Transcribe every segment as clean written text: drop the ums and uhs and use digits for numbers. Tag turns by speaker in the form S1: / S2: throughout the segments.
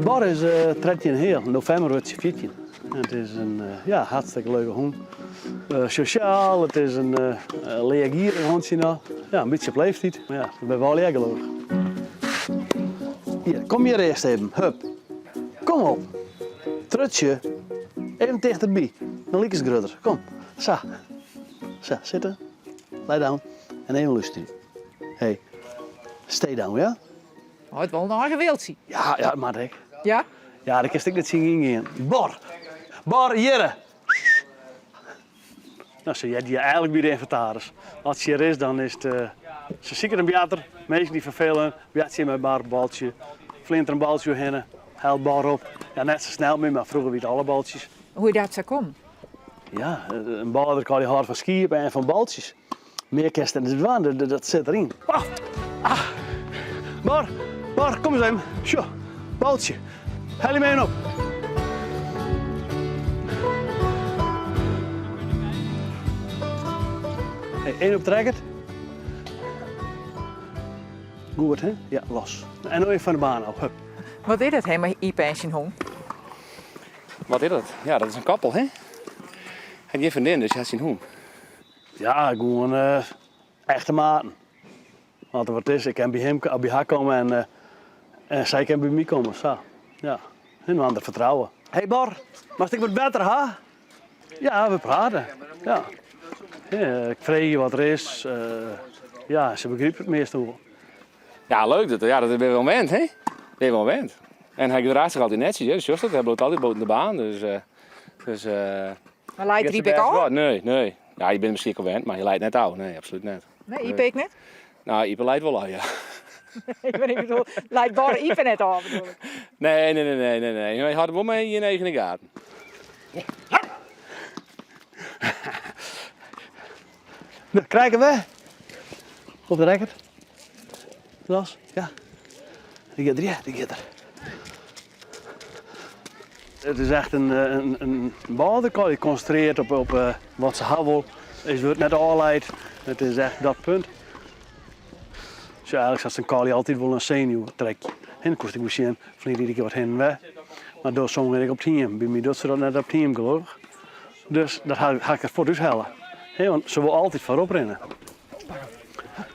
S1: Bor is 13 heal, novimber wurdt sy 14. It is in ja, hartstikke leuke hûn. Sosjaal, it is in leargierich hûntsje noch. Ja, in bytsje op leeftiid, mar ja, dat binne we allegear gelokkich. Hier, kom hjir earst even, hup. Kom op. Trutsje, even tichterby, dan likest grutter. Kom, sa. Sa, sitte. Lay down. En even lústerje. Hey, stay down, ja?
S2: Hy hat wol in eigen wiltsje.
S1: Ja, ja, dat moat ek.
S2: Ja?
S1: Ja, dêr kinst ek net tsjin yngean. Bor! Bor, hjirre! No, se heart hjir eigenlik by de ynventaris. As se hjir is, dan is it se siket in beatter. Minsken dy't ferfele, boartsje mei Bor, baltsje. Fleant der in baltsje oerhinne, hellet Bor op. Ja, net sa snel mear, mar froeger wie it alle baltsjes.
S2: Hoe is dat sa kommen?
S1: Ja, in bôlder kan hâlde fan skiep en fan baltsjes. Mear kinst net dwaan, dat sit deryn. Ah, ah. Bor, Bor, kom ris even. Sjoch, baltsje. Helje my even op. Hey, één op trekker. Goed, hè? Ja, los. En no even fan de baan ôf. Hup.
S2: Wat is dat, hè, mei Ype en syn hûn?
S3: Wat is dat? Ja, dat is in koppel, hè? Hy hat gjin freondin, dus hy hat syn hûn.
S1: Ja, gewoan echte maten. As der wat is, ik kin by him of by har komme en en sy kin by my komme, sa. Ja, inoar fertrouwen. Hey Bor, moatst ek wat better ha? Ja, we prate. Ja. Ik freegje wat der is. Ja, se begrypt it meastal wol.
S3: Ja, leuk. Dat, ja, dat binne we oan wend, hè? Binne we oan wend. En hy gedraacht sich altyd netsjes, hè? Sjochst it, hy bliuwt altyd bûten de baan. Dus, uh, dus, uh,
S2: mar leit er Ype ek ôf?
S3: Nee, nee. Ja, je binne miskien al wend, mar hy leit net ôf. Nee, absolút net.
S2: Nee, Ype ek net?
S3: No, Ype leit wol ôf, ja.
S2: Ik bedoel, leit Bor Ype net ôf, bedoel ik?
S3: Nee, nee, nee, nee, nee, nee. Hy hâldt wol mei jin eagen yn de gaten.
S1: No, krij ik 'm wer. Op de rekker. Los, ja. Die giet der, ja, die giet der. It is echt in, in, in bôldercollie. Die konsintrearret op, op eh, wat se ha wol. Is wurdt net ôfleid. It is echt dat punt. Sjoch, eigenlik hat in collie altyd wol in senuwtrekje. En dan koest ek wol sjen, ferline jier wat hinne en wer. Mar doe song ik op it hiem. By my docht se dat net op it hiem, gelokkich. Dus dat ha, ha ik der fuort úthelle. Hè, want se wol altyd foarop rinne.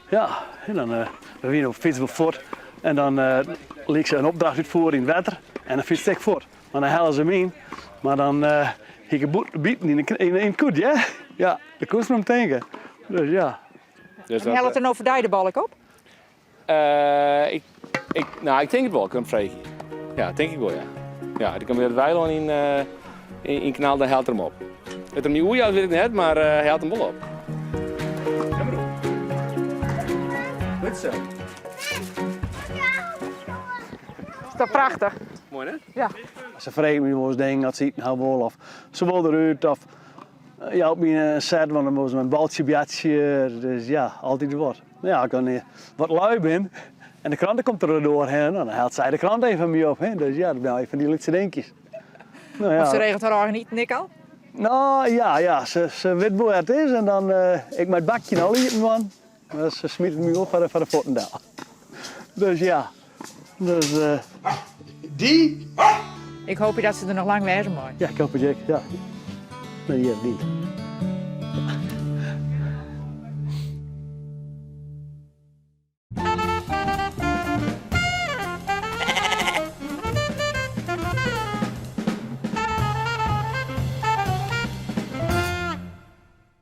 S1: Ja, en dan, uh, we wiene op de fyts wol fuort. En dan uh, liek se in opdracht útfiere yn it wetter. En dan fytste ik fuort. Mar dan helle se my yn. Mar dan uh, hie ik biten yn, yn, yn it kût, ja. Ja, dêr koest mar om tinke. Dus ja.
S3: Dus
S2: en hellet er no foar dy de balk op?
S3: Uh, ik, ik, no, ik tink it wol, ik kin him freegje. Ja, tink ik wol, ja. Ja, ik kom wer it weilân yn, uh, yn, yn knal, dan hellet er him op. It er my oerjout, wit ik net, mar uh, hy hellet him wol op. Ja, maar Goed zo.
S2: Is dat prachtich?
S3: Moai, hè?
S2: Ja.
S1: Se freget my wolris dingen as se iten ha wol of se wol derút of jout my in set, want dan wol se mei in baltsje boartsje. Dus ja, altyd wat. Ja, as ik dan wat lui bin en de krante komt der doarhinne, dan hellet sy de krante even foar my op. Hè. Dus ja, dat binne fan dy lytse dinkjes.
S2: No, ja. Of se regelt har eigen iten ek al?
S1: No ja, ja se, se wit wol wêr't it is en dan uh, ik mei it bakje al iten dwaan. Dus se smyt it my wol foar de, foar de fuotten del. Dus ja. Dus, uh...
S2: Dy? Ik hoopje dat se der noch lang wêze mei.
S1: Ja, ik hoopje it ek, ja. Nee, hjir, dyn.